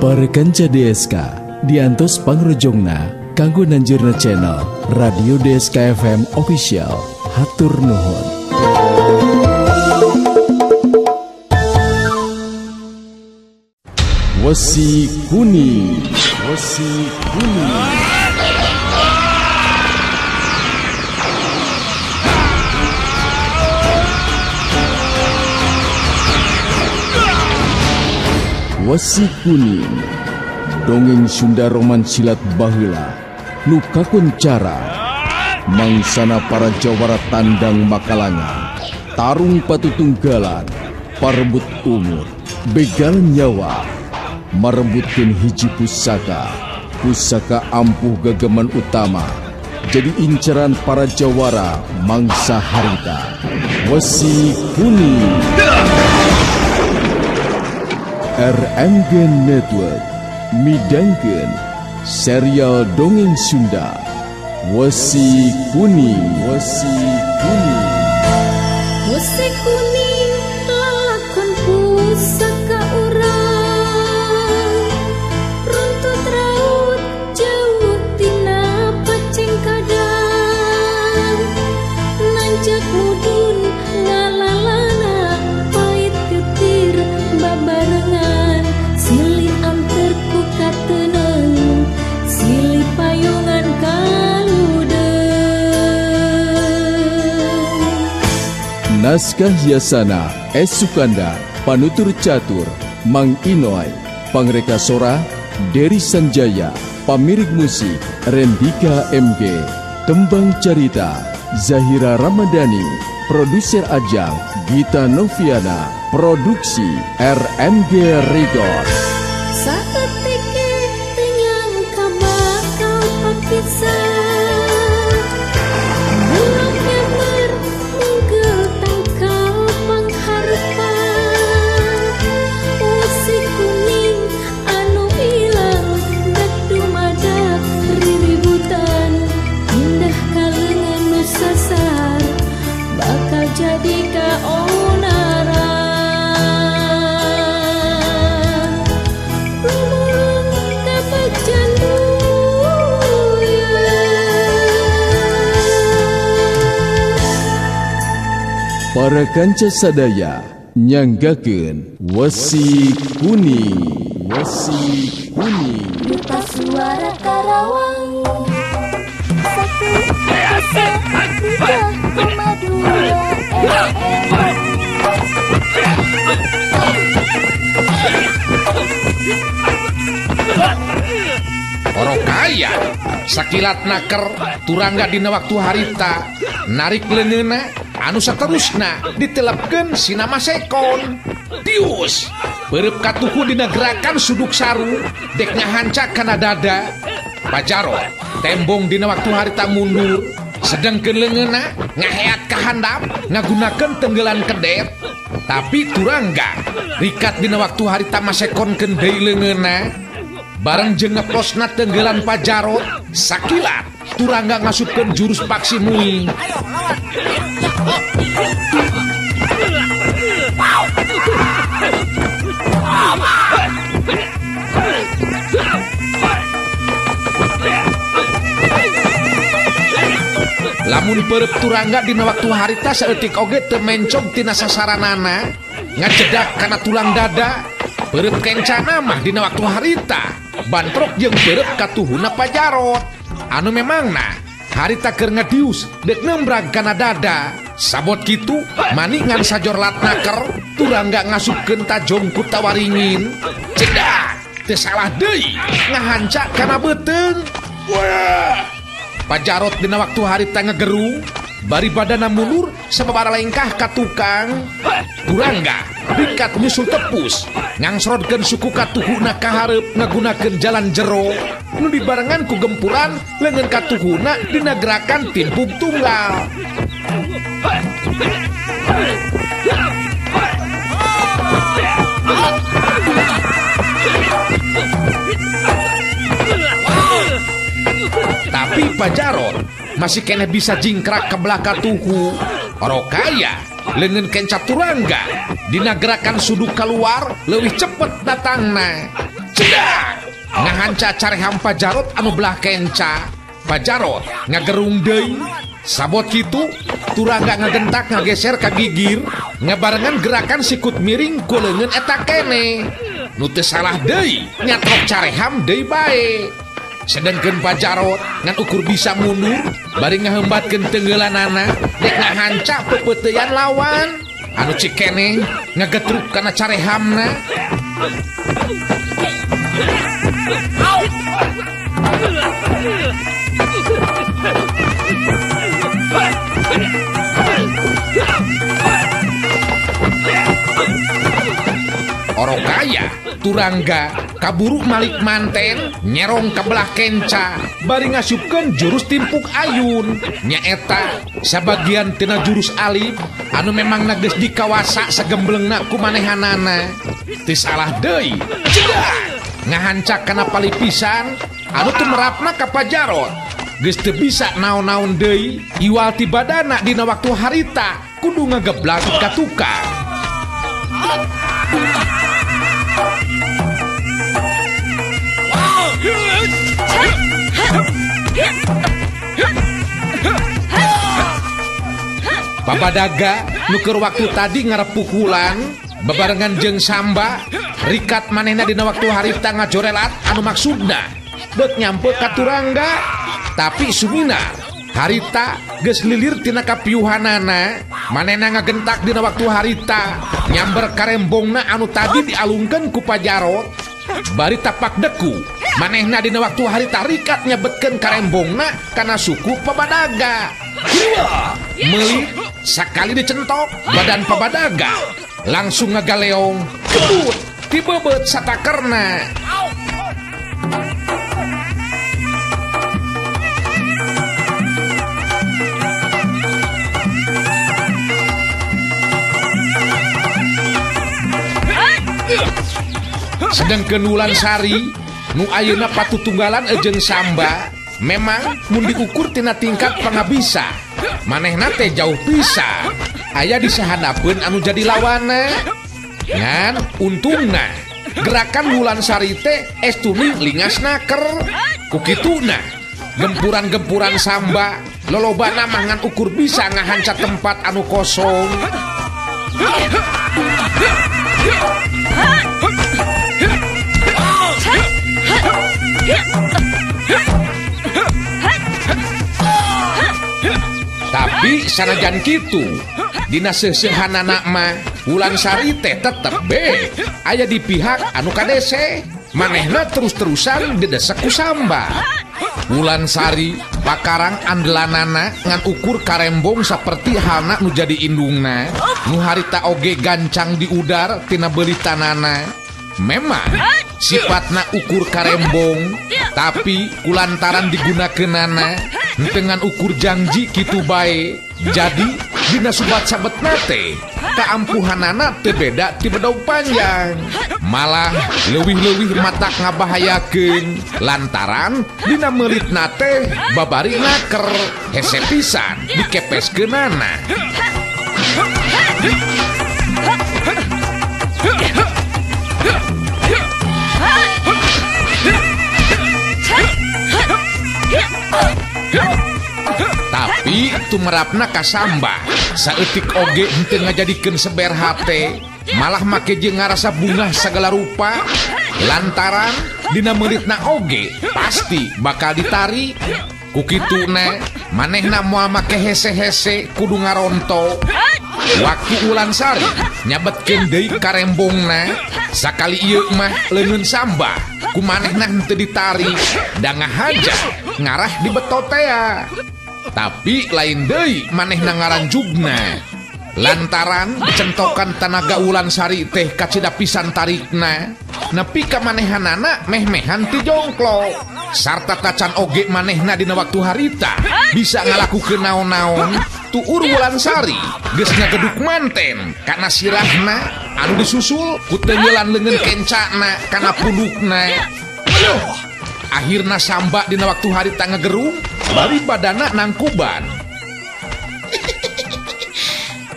Para kanca DSK diantos pangrojongna kanggo nanjurna channel Radio DSK FM Official. Hatur nuhun. Wesi Kuning, Wesi Kuning. Wesi Kuning, dongeng Sunda roman silat baheula nu kakuncara mangsana para jawara tandang makalangan, tarung patutunggalan, parebut umur, begal nyawa, marebutkeun hiji pusaka, pusaka ampuh gageman utama, jadi inceran para jawara mangsa harita. Wesi Kuning. RMG Network midangkeun serial dongeng Sunda Wesi Kuning. Wesi Kuning. Wesi kuning lalakon pusaka urang, runtut raut jauh tina paceng kadang, nanjak mudun ngalalana pait getir babarengan, silih anter ku kateneng silih payungan kaludeung. Naskah Yasana S. Sukanda, Panutur Catur Mang Inoy, Pangreka Sora Dery Sanjaya, Pamirik Musik Rendika MG, Tembang Carita Zahira Ramadhani, Produser Ajang Gita Noviana, Produksi RMG Record. Saeutik teu nyangka bakal papisah, bulog nyamber munggeul tangkal pangharepan, wesi kuning anu ilang dak dumadak riributan, pindah ka leungeun nu sasar bakal jadi kaonaran. Lumulung kabegjan buyeun. Para kanca sadaya nyanggakeun Wesi Kuning. Wesi Kuning. Duta Suara Karawang 103,2 FM. Orokaya sakilat naker turangga dina waktu harita narik leungeunna anu saterusna ditelepkeun sina masekon. Tius peureub katuhu dina gerakan suduk saru dek ngahanca kana dada. Pajarot tembong dina waktu harita mundur, sedengkeun leungeunna ngaheat ka handap ngagunakeun tenggelan kedet. Tapi turangga rikat dina waktu harita masekonkeun deui leungeunna bareng jeung ngeplosna tenggelan Pajarot. Sakilat turangga ngasupkeun jurus paksi muing. Lamun peureub turangga dina waktu harita saeutik oge teu mencog tina sasaranana, ngajedak kana tulang dada. Peureub kencana mah dina waktu harita bantrok jeung peureub katuhuna Pajarot. Anu memangna harita keur ngadius deuk nembrag kana dada. Sabot kitu mani ngan sajor latnaker turangga ngasupkeun tajong ku tawaringin. Cedak teu salah deui ngahanca kana beuteung. Wah! Pajarot dina waktu harita ngegerung bari badana mundur sababara lengkah ka tukang. Turangga rikat nyusul tepus ngangsrodkeun suku katuhuna ka hareup ngagunakeun jalan jero nu dibarengan ku gempuran leungeun katuhuna dina gerakan timpuk tunggal. Tapi Pajarot masih keneh bisa jingkrak ke belakang tuhu. Orokaya leungeun kenca turangga dina gerakan suduk keluar leuwih cepet datangna. Cedak! Ngahanca careham Pajarot anu belah kenca. Pajarot ngagerung deui. Sabot kitu Turangga ngagentak ngageser ka gigir, ngabarengan gerakan sikut miring ku leungeun eta kene. Nu teu salah deui nyatrok careham deui bae. Sedengkeun Pajarot ngan ukur bisa mundur bari ngahembatkeun tenggelanana dek ngahanca pepeuteyan lawan. Anu cikene ngagetruk kana carehamna. Orokaya Turangga kaburu malik manten nyerong ka belah kenca bari ngasupkeun jurus timpuk ayun nyaeta sabagian tina jurus alif anu memang geus dikawasa sagemblengna ku manehanana. Teu salah deui cedak ngahanca kana palipisan anu tumerapna ka Pajarot. Geus teu bisa naon-naon deui iwal ti badana dina waktu harita kudu ngageblag ka tukang. Babadaga nu keur waktu tadi ngarep pukulan bebarengan jeung Samba rikat manehna dina waktu harita ngajorelat anu maksudna deuk nyampe ka Turangga. Tapi suminar harita geus lilir tina kapiuhanana manehna ngagentak dina waktu harita nyamber karembongna anu tadi dialungkeun ku Pajarot bari tapak deku manehna dina waktu harita rikat nyebetkeun karembongna kana suku Pabadaga. Meuli sakali dicentok badan Pabadaga langsung ngagaleong kebut tibebeut satakerna. Sedengkeun Wulansari nu ayeuna patutunggalan jeung Samba memang mun diukur tina tingkat pangabisa manehna teh jauh pisan aya di sahanapeun anu jadi lawanna. Ngan untungna gerakan Wulansari teh estuni lingas naker ku kituna gempuran-gempuran Samba lolobana mah ngan ukur bisa ngahanca tempat anu kosong. Tapi sanajan kitu dina seuseuhanana mah Wulansari teh tetep be aya di pihak anu kadese manehna terus-terusan didesek ku Samba. Wulansari pakarang andelanana ngan ukur karembong saperti halna nu jadi indungna nu harita oge gancang diudar tina beuritanana. Memang sifatna ukur karembong tapi kulantaran digunakeunana dengan ukur janji kitu bae jadi dina subat sabetna teh kaampuhanana teu beda ti bedog panjang malah leuwih-leuwih matak ngabahayakeun lantaran dina meulitna teh babari naker hese pisan dikepeskeunana. Tapi tumerapna ka Samba saeutik oge henteu ngajadikeun seber hate malah make jeung ngarasa bungah sagala rupa lantaran dina meuritna oge pasti bakal ditarik. Ku kituna manehna moal make hese-hese kudu ngaronto. Waktu Wulansari nyabetkeun deui karembongna sakali ieu mah leungeun Samba ku manehna henteu ditarik da ngahaja ngarah dibeto tea. Tapi lain deui manehna ngaranjugna lantaran centokan tanaga Wulansari teh kacida pisan tarikna nepi ka manehanana meh-mehan ti jongklok sarta tacan oge manehna dina waktu harita bisa ngalakukeun naon-naon. Tuur Wulansari geus ngageduk manten kana sirahna anu disusul ku tenggelan leungeun kencana kana pundukna. Akhirna Samba dina waktu harita ngagerung bari badana nangkuban.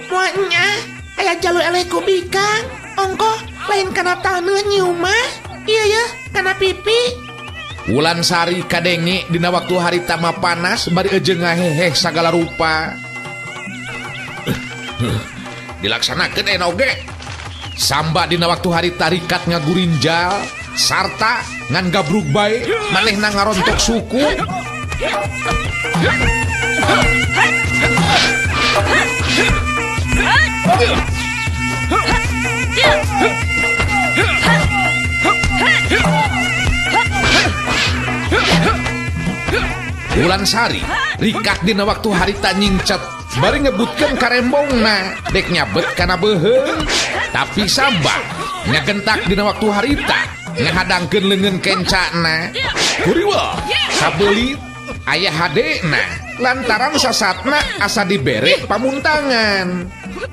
Moalnya aya jalur eleh ku bikang ongkoh lain kana taneuh nyiumah. Iya ya kana kana pipi. Wulansari kadenge dina waktu harita mah panas bari eujeung ngaheheh sagala rupa. Dilaksanakeun ayeuna oge. Samba dina waktu harita rikat ngagurinjal sarta ngan gabrug bae manehna ngarontok suku. Wulansari rikat dina waktu harita nyingcet bari ngebutkeun karembongna dek nyabet kana beuheung tapi Samba nyagentak dina waktu harita ngahadangkeun leungeun kencana kuriweuh sabelit aya hadena lantaran sasatna asa dibere pamuntangan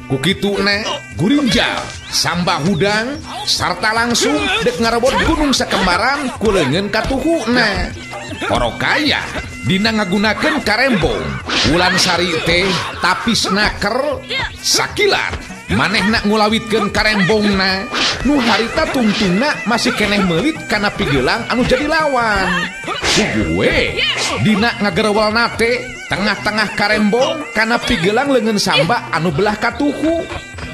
ku kituna gurinjal Samba hudang sarta langsung dek ngarebot gunung sakembaran ku leungeun katuhuna. Porokaya dina ngagunakeun karembong Wulansari teh tapis naker sakilat manehna ngulawitkeun karembongna nu harita tungtungna masih keneh meulit kana pigelang anu jadi lawan. Ku gue dina ngagerewelna teh tengah-tengah karembong kana pigelang leungeun Samba anu belah katuhu.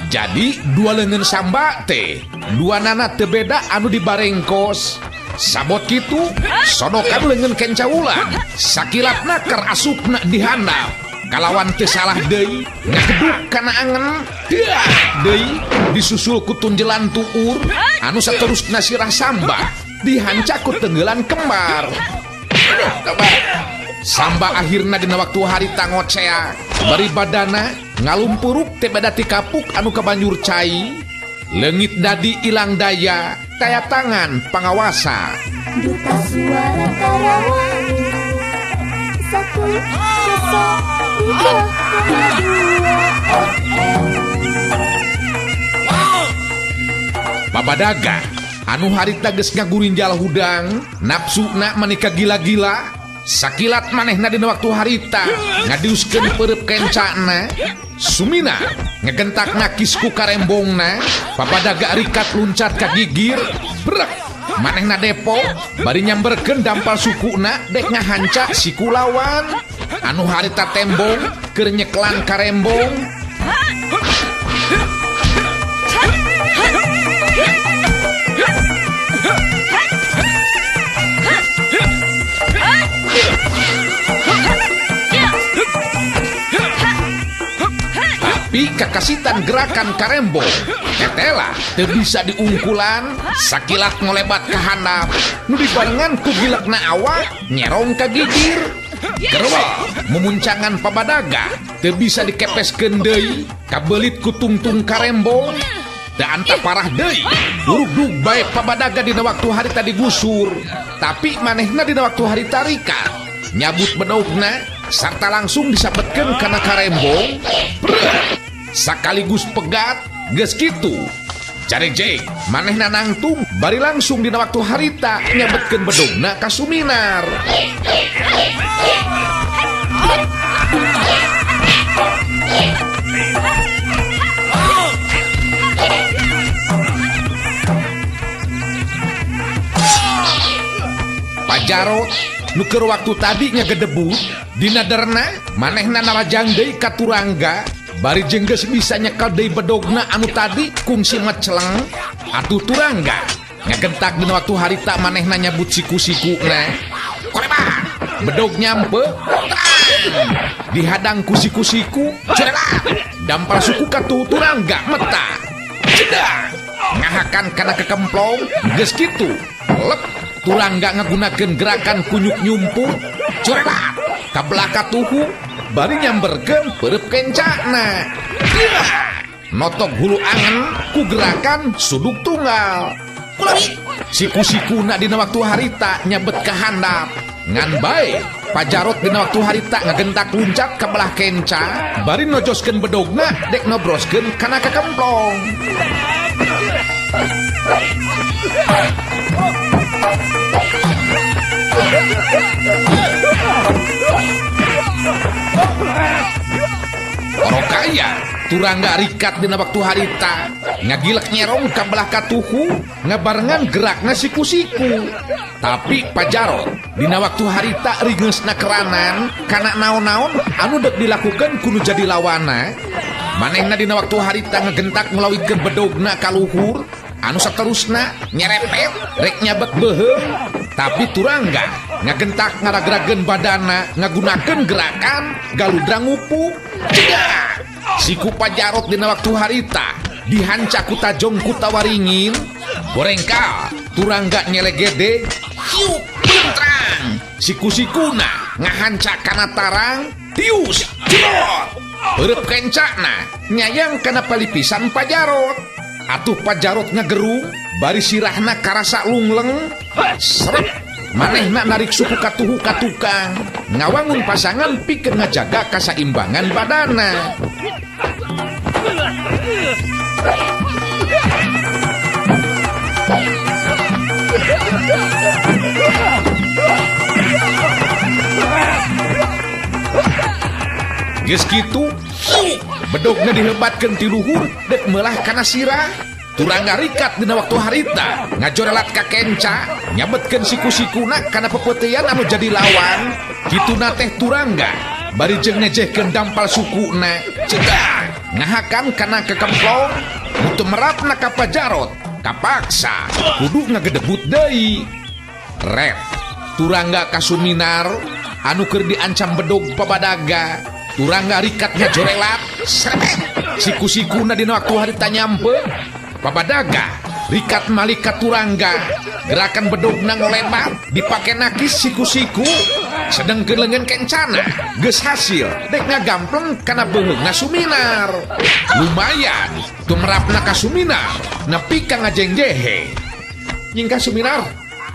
Jadi dua leungeun Samba teh dua nana teu beda anu dibarengkos. Sabot kitu sodokan leungeun kenca wulan sakilat naker asupna dihandap kalawan teu salah deui ngageduk kana angen deui disusul ku tunjelan tuur anu saterusna sirah Samba dihanca ku tenggelan kembar. Samba akhirna dina waktu harita ngocea bari badana ngalumpuruk teh beda ti kapuk anu kabanjur cai leungit dadi ilang daya taya tangan pangawasa. Duta Suara Karawang 103,2 FM. Babadaga anu harita geus ngagurinjal hudang nafsuna manika gila-gila sakilat manehna dina waktu harita ngadiuskeun peureub kencana Sumina ngegentak nakis ku karembongna babadaga rikat luncat ka gigir brek manehna depo bari nyamberkeun dampal sukuna dek ngahanca siku lawan anu harita tembong keur nyeklan karembong. Tapi kakasitan gerakan karembong ketela teu bisa diungkulan sakilat ngolebat ka handap nu dibarengan ku gilekna awak nyerong ka gigir gerwel mumuncangan pabadaga teu bisa dikepeskeun deui kabelit ku tungtung karembong da anta parah deui durugdug bae pabadaga dina waktu harita digusur tapi manehna dina waktu harita rikat nyabut bedogna sarta langsung disabetkeun kana karembong sakaligus pegat geus kitu jarejeg manehna nangtung bari langsung dina waktu harita nyabetkeun bedogna ka Suminar. Pajarot nu keur waktu tadi ngagedebut dina derna manehna narajang deui ka Turangga bari jeung geus bisa nyekel deui bedogna anu tadi kungsi meceleng atuh Turangga ngagentak dina waktu harita manehna nyabut siku-sikuna korebat bedog nyampe dihadang ku siku-siku cerelat dampal suku katuh Turangga meta jedak ngahakan kana kekemplong geus kitu lep Turangga ngagunakeun gerakan kunyuk nyumput curelat ka belah katuhu bari nyamberkeun peureub kencana notok hulu angen ku gerakan suduk tunggal siku-sikuna dina waktu harita nyabet ka handap ngan bae Pajarot dina waktu harita ngagentak luncat ka belah kenca bari nojoskeun bedogna dek nobroskeun kana kakemplong. Orokaya Turangga rikat dina waktu harita Ngagilek nyerong ka belah katuhu ngabarengan gerakna siku-siku. Tapi Pajarot dina waktu harita ringeusna keranan kana naon-naon anu dek dilakukan kudu jadi lawana. Manehna dina waktu harita ngegentak ngelawikeun bedogna ka luhur anu saterusna nyerepet rek nyabet beuheung. Tapi Turangga ngagentak ngaragrageun badana ngagunakeun gerakan galudra ngupu. Cedak! Siku Pajarot dina waktu harita dihanca ku tajong ku tawaringin. Borengkal Turangga nyelegede hiup bentrang. Siku-sikuna ngahanca kana tarang tius jerot. Eureut kencana nyayang kana palipisan Pajarot. Atuh Pajarot ngagerung bari sirahna karasa lungleng. Seret manehna narik suku katuhu ka tukang ngawangun pasangan pikeun ngajaga kasaimbangan badana. Geus kitu bedogna dihebatkeun ti luhur dek meulah kana sirah. Turangga rikat dina waktu harita ngajorelat ka kenca nyabetkeun siku-sikuna kana pepeutean anu jadi lawan. Kituna teh Turangga bari jeung ngejehkeun dampal sukuna. Cedak ngahakan kana kekemplong mutu merapna ka Pajarot kapaksa kudu ngagedebut deui. Ret Turangga kasuminar anu keur diancam bedog pabadaga. Turangga rikat ngajorelat seret siku-sikuna dina waktu harita nyampe. Pabadaga rikat malik ka Turangga gerakan bedogna ngolebat dipake nakis siku-siku. Sedengkeun leungeun kencana geus hasil dek ngagampleng kana beuheungna Suminar. Lumayan tumerapna ka Suminar nepi ka ngajengjehe. Nyingkah Suminar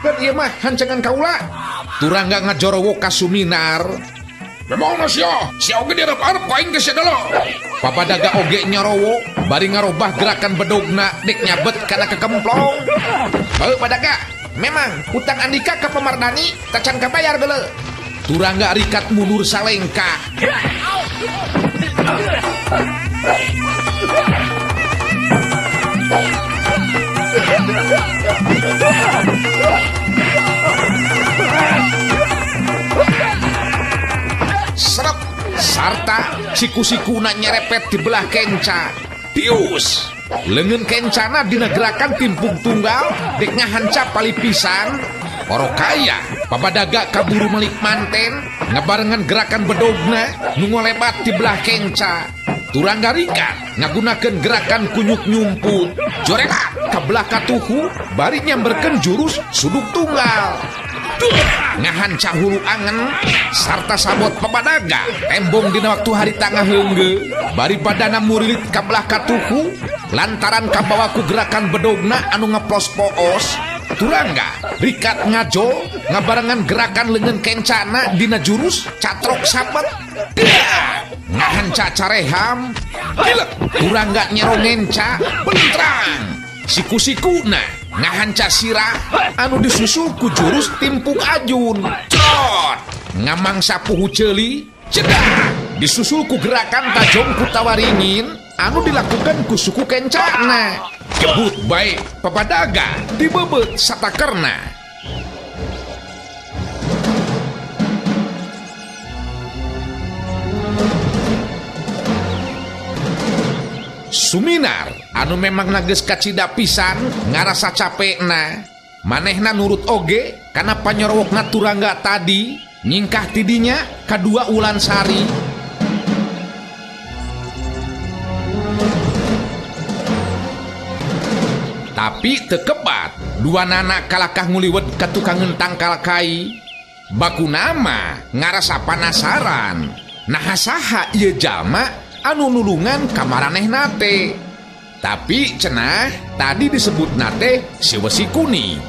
dan ieu mah hancangan kaula. Turangga ngajorowo ka Suminar. Memang sia, sia oge diarep-arep ku aing geus sia delo. Pabadaga oge nyorowo bari ngarobah gerakan bedogna dek nyabet kana kekemplong. Heuh Padaga, memang utang Andika ka Pamardani tacan kabayar geuleuh. Turangga rikat mundur salengkah. Seret sarta siku-sikuna nyerepet di belah kenca. Tius leungeun kencana dina gerakan timpung tunggal dek ngahanca palipisan. Orokaya pabadaga kaburu melik manten ngabarengan gerakan bedogna nu ngolebat di belah kenca. Turangga rikat ngagunakeun gerakan kunyuk nyumput jorelat ka belah katuhu bari nyamberkeun jurus suduk tunggal. Ngahanca hulu angen sarta sabot pabadaga tembong dina waktu harita ngaheungge bari badana murilit ka belah katuhu lantaran kabawa ku gerakan bedogna anu ngeplos poos. Turangga rikat ngajol ngabarengan gerakan leungeun kencana dina jurus catrok sabet. Ngahanca careham gilek. Turangga nyero ngenca bentrang. Siku-sikuna ngahanca sirah anu disusul ku jurus timpuk ajun. Crot ngamangsa puhu ceuli cedak disusul ku gerakan tajong ku tawaringin anu dilakukan ku suku kencana. Jebut bae pabadaga dibebet satakerna. Suminar anu memang geus kacida pisan ngarasa capekna. Manehna nurut oge kana panyorowokna Turangga tadi nyingkah tidinya kadua Wulansari. Tapi tekebat dua nana kalakah nguliwet ka tukangeun tangkal kai. Baku nama ngarasa panasaran. Naha saha ieu jalma anu nulungan ka maranehna teh. Tapi cenah tadi disebutna teh si wesi kuning.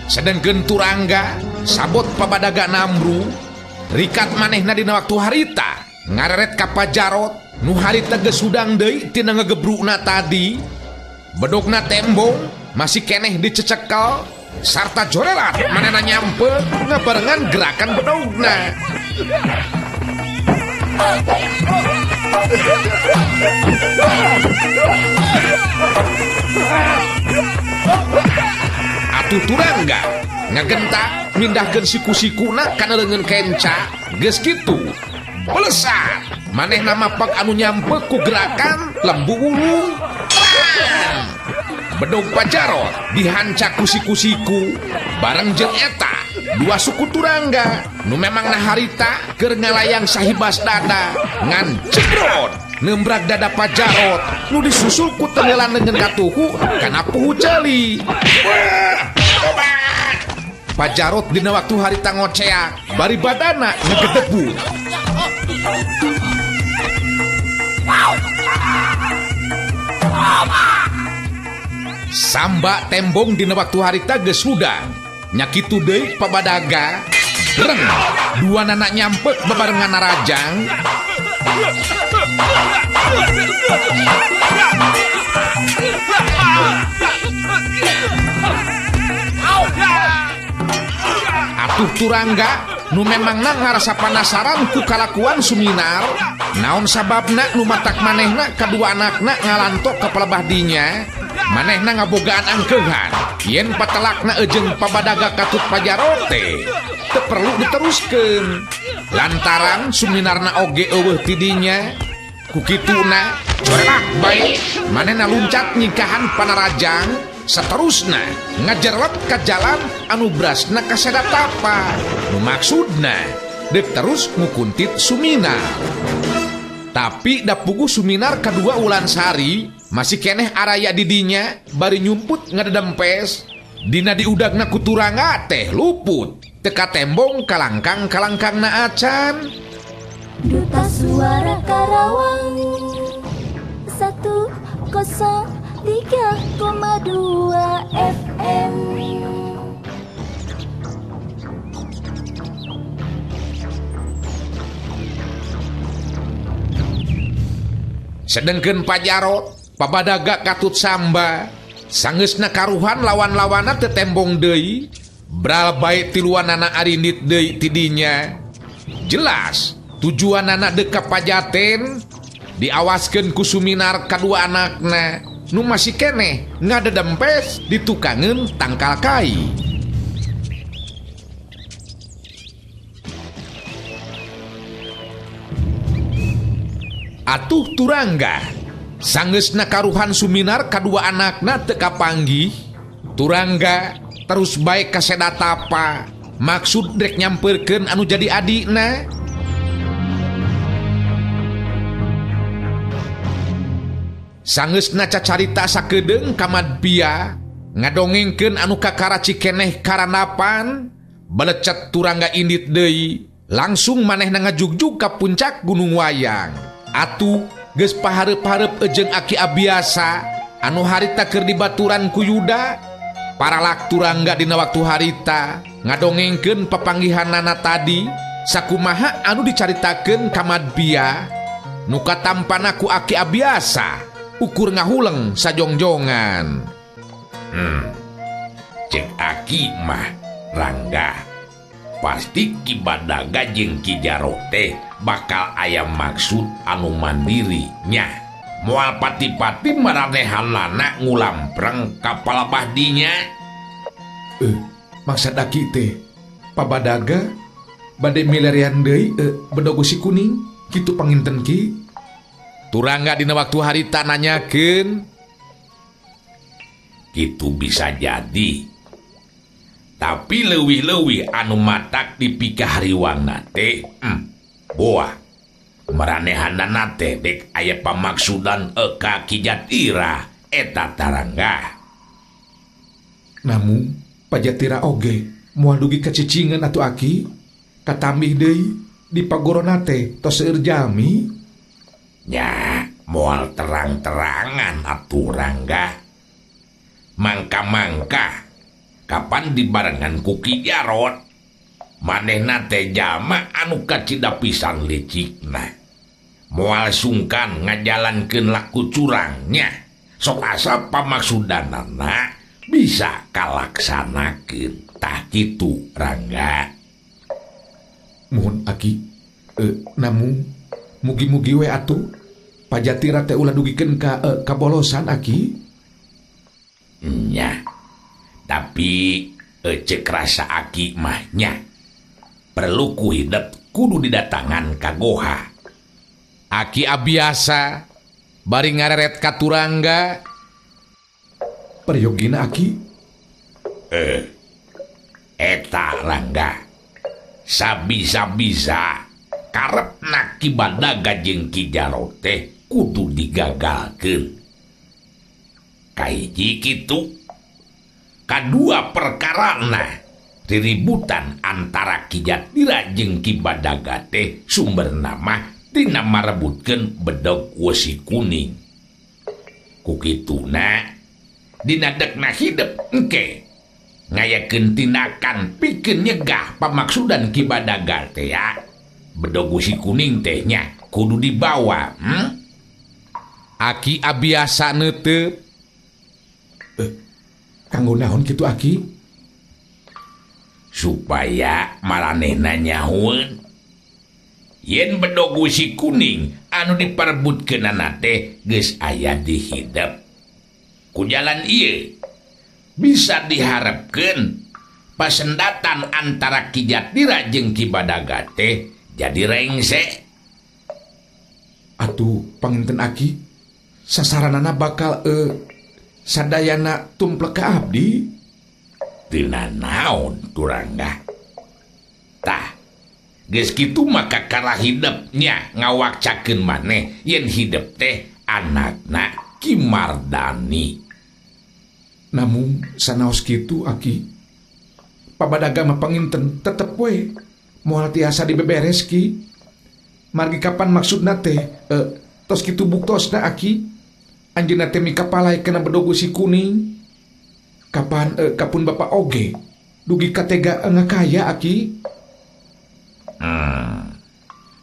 Sedengkeun Turangga sabot pabadaga namru rikat manehna dina waktu harita ngareret ka Pajarot nu harita geus hudang deui tina ngegebrukna tadi. Bedogna tembong masih keneh dicecekel sarta jorelat manehna nyampe ngabarengan gerakan bedogna. Atuh Turangga ngagentak mindahkeun siku-sikuna kana leungeun kenca geus kitu. Belesat manehna mapak anu nyampe ku gerakan lembu wulung. Bedog Pajarot dihancak ku siku-siku bareng jeung eta dua suku Turangga nu memang naharita keur ngalayang sahibas dada ngan cebrot nembrak dada Pajarot nu disusul ku tenggelan leungeun katuhu kana puhu ceuli. Pajarot dina waktu harita ngoceak bari badana ngegedebu. Samba tembong dina waktu harita geus hudang. Nya kitu deui pabadaga. Dreng, dua nanak nyampek bebarengan narajang. Atuh Turangga nu memangna ngarasa panasaran ku kalakuan Suminar. Naon sababna nu matak manehna kadua anakna ngalantok ka palebah dinya. Manehna ngabogaan angkeuhan yen patelakna eujeung pabadaga katut Pajarot teh teu perlu diteruskeun lantaran Suminarna oge eueuh ti dinya. Ku kituna coreak bae manehna luncat nyingkahan panarajang saterusna ngajerlep ka jalan anu brasna ka Sedatapa nu maksudna deuk terus ngukuntit Suminar. Tapi da puguh Suminar kadua Wulansari masih keneh araya didinya bari nyumput ngadedempes dina diudagna ku Turangga teh luput teka tembong kalangkang-kalangkangna acan. Duta Suara Karawang 103,2 FM. Sedengkeun Pajarot pabadaga katut Samba sangeusna karuhan lawan-lawanna teu tembong deui bral bae tiluanana arindit deui ti dinya. Jelas tujuanana deuk ka Pajaten diawaskeun ku Suminar kadua anakna nu masih keneh ngadedempes ditukangeun tangkal kai. Atuh Turangga sangeusna karuhan Suminar kadua anakna teu kapanggih. Turangga terus bae ka Sedatapa maksud rek nyamperkeun anu jadi adikna. Sangeusna cacarita sakedeung ka Madpia ngadongengkeun anu kakara cikeneh karanapan belecet Turangga indit deui langsung manehna ngajugjug ka puncak Gunung Wayang. Atuh geus pahareup-hareup eujeung Aki Abiasa anu harita keur dibaturan ku Yuda. Paralak Turangga dina waktu harita ngadongengkeun papanggihanana tadi sakumaha anu dicaritakeun ka Madpia nu katampana ku Aki Abiasa ukur ngahuleng sajongjongan. Cek Aki mah Rangga pasti Ki Badaga jeung Ki Jarot teh bakal aya maksud anu mandiri nya. Moal pati-pati maranehanana ngulampreng ka palebah dinya. Maksud Aki teh pabadaga bade milarian deui bedogo si kuning kitu panginten Ki. Turangga dina waktu harita nanyakeun. Kitu bisa jadi. Tapi leuwih-leuwih anu matak dipikahariwangna teh boah maranehanana teh dek aya pamaksudan ka Ki Jatira eta Tarangga. Namun Pajatira oge moal dugi kacicingan atuh Aki katambih deui di pagorona teh tos seueur jami. Nya moal terang-terangan atuh Rangga. Mangka-mangka kapan dibarengan ku Ki Jarot manehna teh jalma anu kacida pisan licikna. Moal sungkan ngajalankeun laku curangnya Sok asa pamaksudanana bisa kalaksanakeun. Tah kitu Rangga. Muhun Aki, namung mugi-mugi we atuh Pajatira teh ulah dugikeun ka kabolosan Aki. Nya. Tapi cek rasa Aki mah nya. Perlu ku hidep kudu didatangan ka goha. Aki abiasa bari ngareret ka Turangga. Peryogina Aki. Eta Rangga. Sabisa-bisa karepna Ki Badaga jeung Ki Jaro teh kudu digagalkeun. Kahiji kitu, kadua perkarana riributan antara Ki Jatira jeung Ki Badaga teh sumberna mah tina marebutkeun bedog wesi kuning. Ku kituna dina dekna hidep engke ngayakeun tindakan pikeun nyegah pamaksudan Ki Badaga teh ya. Bedog wesi kuning teh nya kudu dibawa. Aki abiasa neuteup. Kanggo naon kitu Aki? Supaya maranehna nyahoeun yen bedog wesi kuning anu diperebutkeunana teh geus aya di hidep. Ku jalan ieu bisa diharapkeun pasendatan antara Ki Jatira jeung Ki Badaga teh jadi rengse. Atuh panginten Aki, sasaranana bakal sadayana tumplek ka abdi. Tina naon Turangga. Tah, geus kitu maka kalah hidepnya ngawakcakeun maneh yen hidep teh anakna Ki Mardani. Namung sanaos kitu Aki, Pabadaga mah panginten tetep we moal tiasa dibeberes Ki. Margi kapan maksudna teh tos kitu buktosna Aki, anjeunna teh mikapalai kana bedog wesi kuning. Kapan kapun bapa oge dugi katega ngakaya Aki.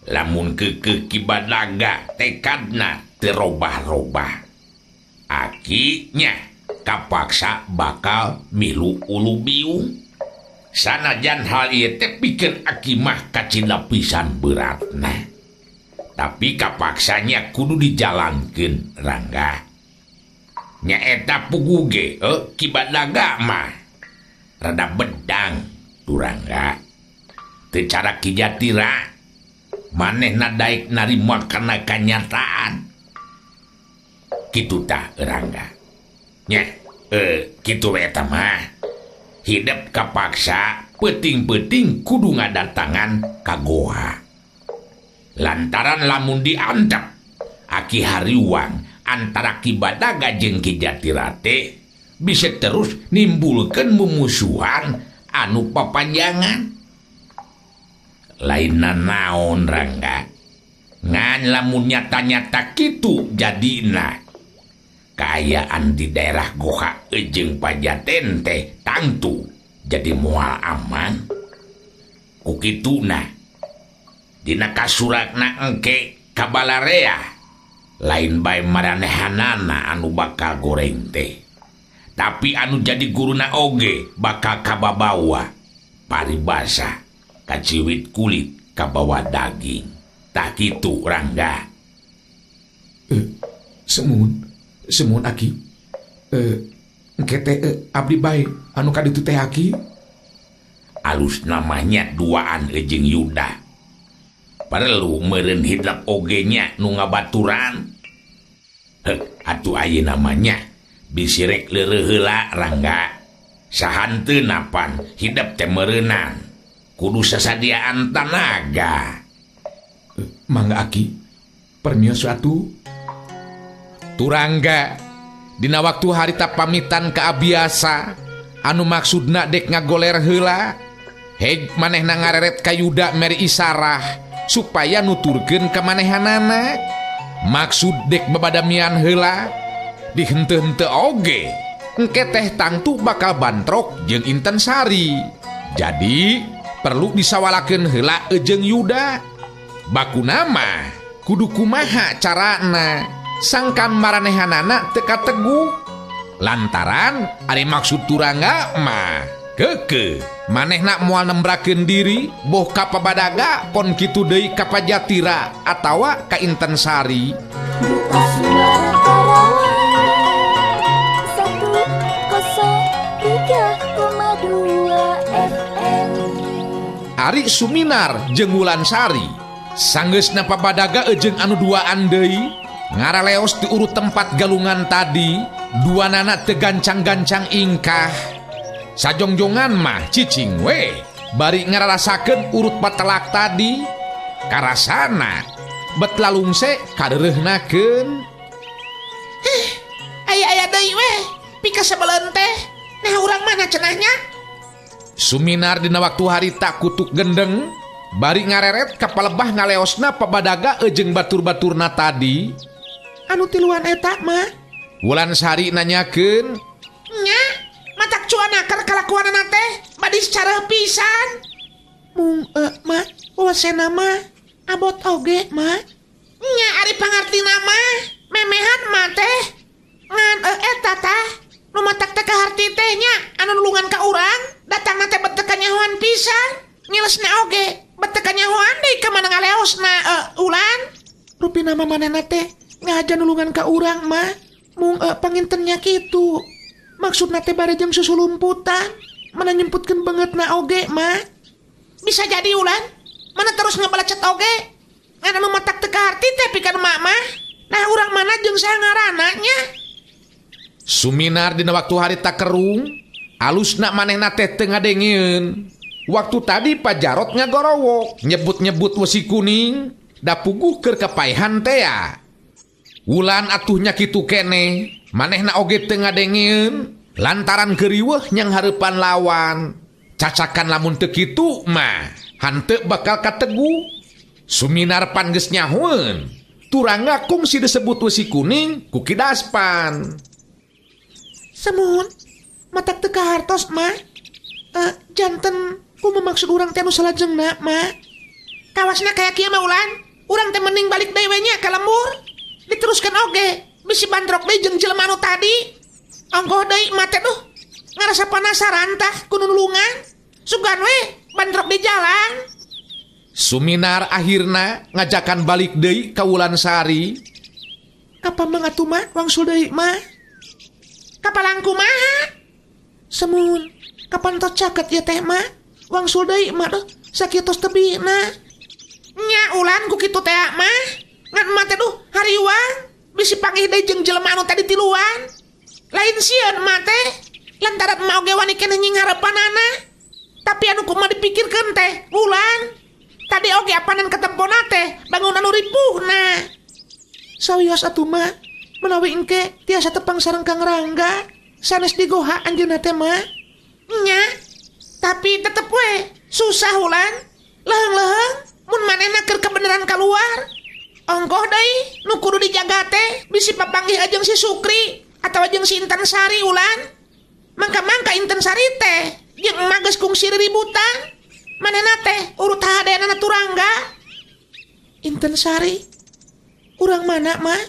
Lamun keukeuh Ki Badaga tekadna teu robah-robah, Aki nya kapaksa bakal milu ulu biung. Sanajan hal ieu teh pikeun Aki mah kacida pisan beratna, tapi kapaksanya kudu dijalankeun Rangga. Nyaeta pugu ge Ki Badaga mah rada bedang Turangga. Teu cara Ki Jatira manehna daek narima kana kanyataan. Kitu tah Rangga. Nya kitu we eta mah. Hidep kapaksa peuting-peuting kudu ngadatangan ka goha. Lantaran lamun diantep Aki hariwang antara Ki Badaga jeung Ki Jatira teh bisa terus nimbulkeun mumusuhan anu papanjangan. Lainna naon Rangga, ngan lamun nyata-nyata kitu jadina kaayaan di daerah Goha jeung Pajaten teh tangtu jadi moal aman. Ku kituna dina kasuratna engke ka balarea lain bae maranehanana anu bakal goreng teh, tapi anu jadi guruna oge bakal kababawa paribasa kaciwit kulit kabawa daging. Tah kitu Rangga. Semun Aki. Engke teh abdi bae anu ka ditu teh Aki. Alus namanya duaan jeung Yuda. Perlu meureun hidep oge nya nu ngabaturan. Heuh, atuh ayeuna mah nya bisi rek leureuh heula Rangga. Sahanteuna pan hidep teh meureunan. Kudu sasadiaan tanaga. Mangga Aki, permios atuh. Turangga dina waktu harita pamitan ka Abiasa anu maksudna dek ngagoler heula, heg manehna ngareret ka Yuda meri isarah supaya nuturkeun ka manehanana. Maksud dek babadamian heula dihenteu-henteu oge engke teh tangtu bakal bantrok jeung Inten Sari. Jadi perlu disawalakeun heula jeung Yuda. Bakuna mah kudu kumaha carana Sangkan maranehanana teu kateguh. Lantaran ari maksud Turangga mah keukeuh manehna moal nembrakeun diri boh ka Pabadaga pon kitu deui ka Pajatira atawa ka Inten Sari. Duta Suara Karawang 103,2 FM. Ari Suminar jeung Wulansari sanggeusna Pabadaga jeung anu duaan deui ngaraleos diurut tempat galungan tadi duanana teu gancang-gancang ingkah. Sajongjongan mah cicing we bari ngararasakeun urut patelak tadi karasana bet lalungse kadeureuhnakeun. Aya-aya deui we pika sebeleun teh. Nah urang mana cenahnya? Suminar dina waktu harita kutuk gendeng bari ngareret ka palebah ngaleosna Pabadaga jeung batur-baturna tadi. Anu tiluan eta mah? Wulansari nanyakeun. Nya, matak cuana keur kalakuanana teh badi secara pisan. Mung mah wawasena mah abot oge mah. Nya ari pangartina mah memehan mah teh ngan eta tah nu matak teh kaharti teh nya anu nulungan ka urang datangna teh bet teu kanyahoan pisan. Ngilesna oge bet teu kanyahoan deui ka mana ngaleosna ulan. Rupina mah manehna teh ngahaja nulungan ka urang mah mung pangintennya kitu. Maksudna teh bade jeung susulumputan mana nyemputkeun bangetna oge mah. Bisa jadi ulan mana terus ngabalacet oge ngan anu matak teu kaharti teh pikeun emak mah. Nah urang mana jeung saha ngaranna nya? Suminar dina waktu harita kerung alusna manehna teh teu ngadengeun. Waktu tadi Pak Jarot ngagorowok nyebut-nyebut wesi kuning da puguh keur kapaehan tea. Wulan atuhnya kitu keneh manehna oge teu ngadengeun lantaran keriweuh nyang hareupan lawan. Cacakan lamun teu kitu mah hanteu bakal kateguh. Suminar pan geus nyahoeun Turangga kungsi disebut wesi kuning ku Ki Daspan. Semun matak teu kahartos mah. Janten kumaha maksud urang teh anu salajengna mah? Kawasna kaya kieu mah ulan, urang teh mending balik deui we nya ka lembur. Diteruskeun oge bisi bandrok deui jeung jelema anu tadi. Ongkoh deui mah teh duh ngarasa panasaran tah ku nulungan. Sugan we bandrok di jalan. Suminar akhirna ngajakan balik deui ka Wulansari. Kapan mah atuh mah wangsul deui mah? Kapalang kumaha? Semun, kapan tos caket ieu teh mah? Wangsul deui mah duh sakieu tos tebina. Nya ulan ku kitu teh mah. Ngan emak teh duh hariwang bisi panggih deui jeung jelema anu tadi tiluan. Lain sieun emak teh lantaran emak oge wani keneh nying harepanana. Tapi anu kumaha dipikirkeun teh ulan. Tadi oge apanan ketempona teh bangunan anu ripuhna. Sawios atuh mah menawi engke tiasa tepang sareng Kang Rangga sanes di goha anjeunna teh mah. Nya, tapi tetep we susah ulan. Leheng-leheng mun manehna keur kebenaran kaluar. Ongkoh deui nu kudu dijaga teh bisi papanggih jeung si Sukri atawa jeung si Intan Sari ulan. Mangka-mangka Intan Sari teh jeung emak geus kungsi riributan. Manehna teh urut hahadeanana Turangga. Intan Sari urang mana mah?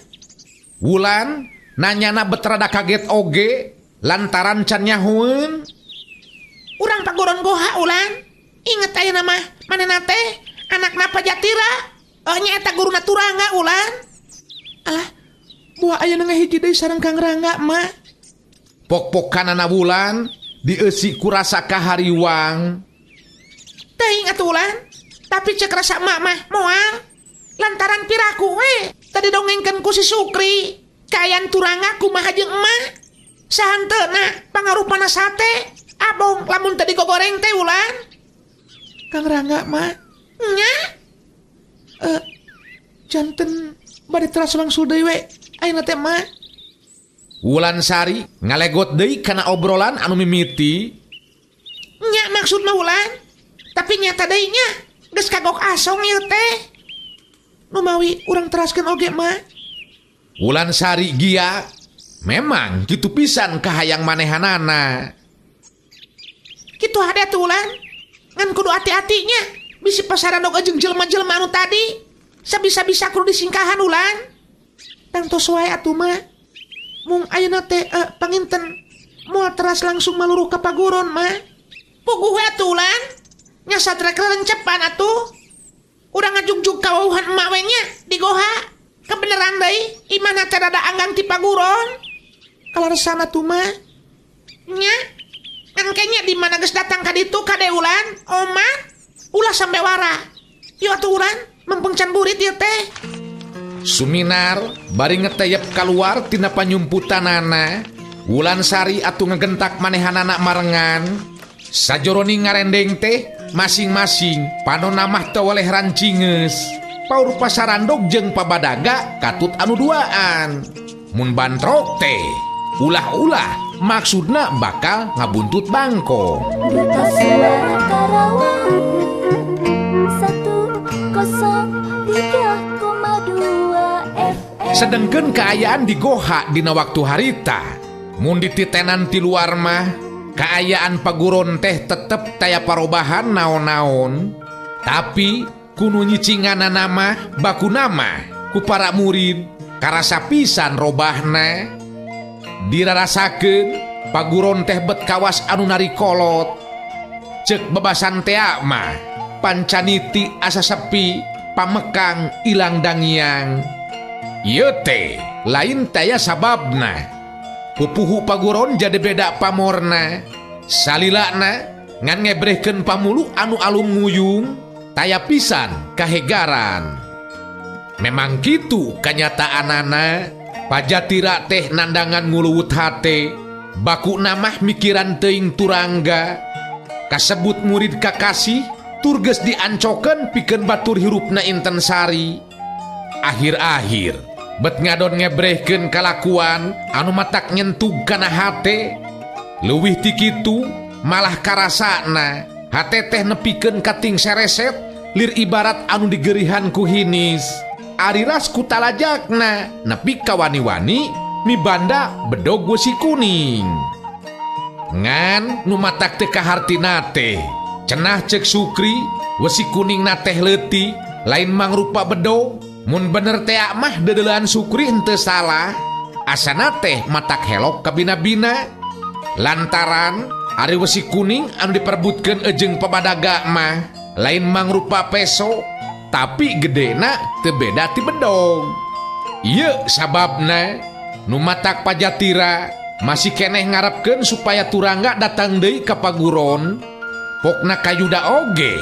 Wulan nanyana bet rada kaget oge lantaran can nyahoeun. Urang pagoron goha ulan. Inget ayeuna mah manehna teh anakna Pajatira. Nya eta guruna Turangga ulan. Alah, buah ayeuna ngahiji deui sareng Kang Rangga mah. Pok-pokanana Wulan dieusi ku rasa kahariwang. Teuing atuh ulan, tapi cek rasa emak mah moal. Lantaran piraku we tadi dongengkeun ku si Sukri. Kaayaan Turangga kumaha jeung emak. Sahanteuna pangaruh panas sate. Abong lamun tadi gogoreng teh ulan. Kang Rangga mah nya. Janten bade teras wangsul deui we ayeuna teh mah. Wulansari ngalegot deui kana obrolan anu mimiti. Nya maksud mah ulan, tapi nyata deui nya geus kagok asong ieu teh. Numawi urang teraskeun oge mah. Wulansari gia memang kitu pisan kahayang manehanana. Kitu hade atuh ulan, ngan kudu hati-hatinya bisi pasaran oge jeung jelema-jelema anu tadi. Sabisa-bisa kudu disingkahan ulan. Tangtos wae atuh mah. Mung ayeuna teh panginten moal teras langsung maluruh ka paguron mah. Puguh we atuh Ulan. Nya satrek rencepan atuh. Urang ngajugjug kawauhan emak we nya di goha. Kebeneran deui imahna teh rada anggang ti paguron. Kaleresan atuh mah. Nya ngan kayaknya di mana geus datang ka ditu ka Ulan, oma ulah sampe wara. Yuk atuh Ulan, mempeng can burit ieu teh. Suminar bari ngeteyep kaluar tina panyumputanana. Wulansari atuh ngegentak manehanana marengan. Sajoroning ngarendeng teh masing-masing panona mah teu weleh rancingeus. Paur pasarandog jeung pabadaga katut anu duaan. Mun bantrok teh ulah-ulah maksudna bakal ngabuntut bangkong. Duta Suara Karawang 103,2 FM. Sedengkeun kaayaan di goha dina waktu harita. Mun dititenan ti luar mah kaayaan paguron teh tetep taya parobahan naon-naon. Tapi kunu nyicinganana mah bakuna mah ku para murid karasa pisan robahna. Dirarasakeun paguron teh bet kawas anu narikolot. Ceuk bebasan tea mah pancaniti asa sepi pamekang ilang dangiang. Ieu teh lain taya sababna. Pupuhu paguron jadi beda pamorna. Salilana ngan ngebrehkeun pamulu anu alum nguyung taya pisan kahegaran. Memang kitu kanyataanana. Pajatira teh nandangan nguluwut hate, baku namah mikiran teuing Turangga. Kasebut murid kakasih tur geus diancokeun pikeun batur hirupna Inten Sari. Akhir-akhir bet ngadon ngebrehkeun kalakuan anu matak nyentug kana hate. Leuwih ti kitu malah karasana hate teh nepikeun kating sereset lir ibarat anu digerihan ku hinis. Ari ras ku talajakna nepi ka wani-wani mibanda bedog wesi kuning. Ngan nu matak teu kahartina teh cenah ceuk Sukri wesi kuning na teh leutik lain mangrupa bedog. Mun bener teh mah dedeulean Sukri henteu salah. Asana teh matak helok kabina-bina. Lantaran ari wesi kuning anu diperbutkeun jeung pabadaga mah lain mangrupa peso tapi gedena teu beda ti bedog. Ieu sababna nu matak Pajatira masih keneh ngarepkeun supaya Turangga datang deui ka paguron. Pokna kayuda oge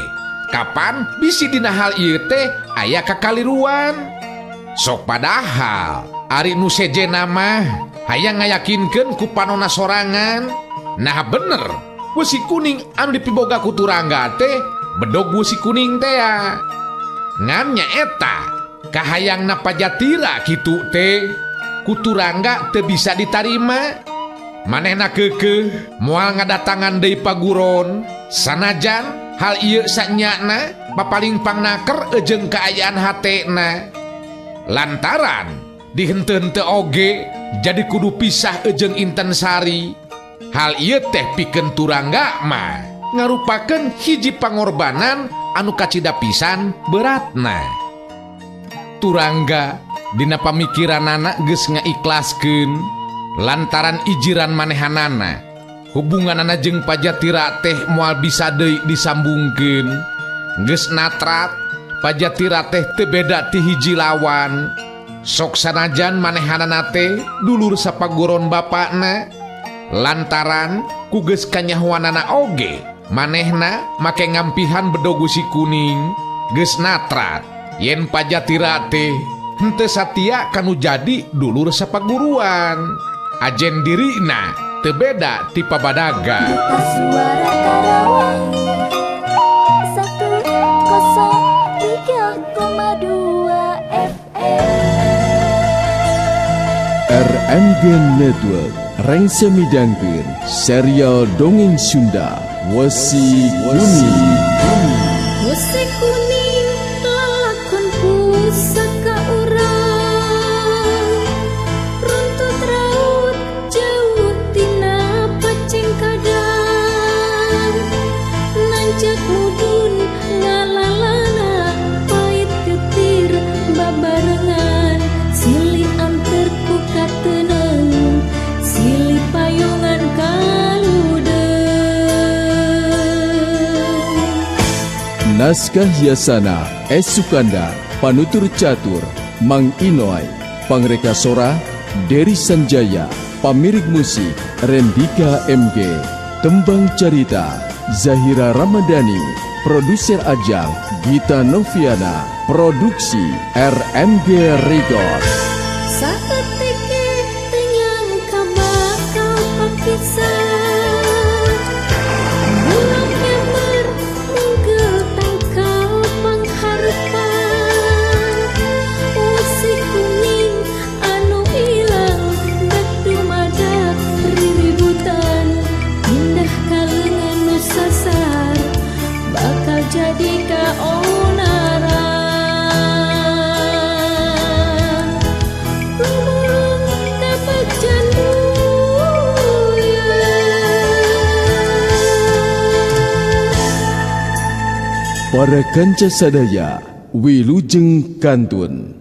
kapan bisi dina hal ieu teh aya kakaliruan. Sok padahal ari nu sejenna mah hayang ngayakinkeun ku panona sorangan. Nah bener wesi kuning anu dipiboga ku Turangga teh bedog wesi kuning tea. Ngan nyaeta kahayangna Pajatira kitu teh ku Turangga teu bisa ditarima. Manehna keukeuh moal ngadatangan deui paguron sanajan hal ieu sanyana papaling pangnaker jeung kaayaan hatena. Lantaran dihenteu-henteu oge jadi kudu pisah jeung Inten Sari. Hal ieu teh pikeun Turangga mah ngarupakeun hiji pangorbanan anu kacida pisan beratna. Turangga dina pamikiranana geus ngaikhlaskeun lantaran ijiran manehanana. Hubunganana jeung Pajatira teh moal bisa deui disambungkeun. Geus natrat Pajatira teh teu beda ti hiji lawan. Sok sanajan manehanana teh dulur sapaguron bapakna. Lantaran ku geus kanyahoanana oge manehna make ngampihan bedog wesi kuning. Geus natrat yen Pajatira teh henteu satia kanu jadi dulur sapaguruan. Ajen dirina teu beda ti pabadaga. Duta Suara Karawang 103,2 FM. RMG Network rengse midangkeun serial dongeng Sunda Wesi Kuning. Wesi kuning lalakon pusaka urang runtut raut jauh tina pacengkadang nancak mudun ngalalana pait getir babarengan silih antara. Naskah Yasana S. Sukanda, Panutur Catur Mang Inoy, Pangreka Sora Dery Sanjaya, Pamirik Musik Rendika MG, Tembang Carita Zahira Ramadhani, Produser Ajang Gita Noviana, Produksi RMG Record. Saeutik ge teu nyangka bakal papisah. Bulog nyamber munggel tangkal pangharepan. Wesi kuning anu ilang dek dumadak riributan. Pindah ka leungeun nu sasar bakal jadi kaonaran. Gumulung ka bagjan buyut. Para kanca sadaya, wilujeng kantun.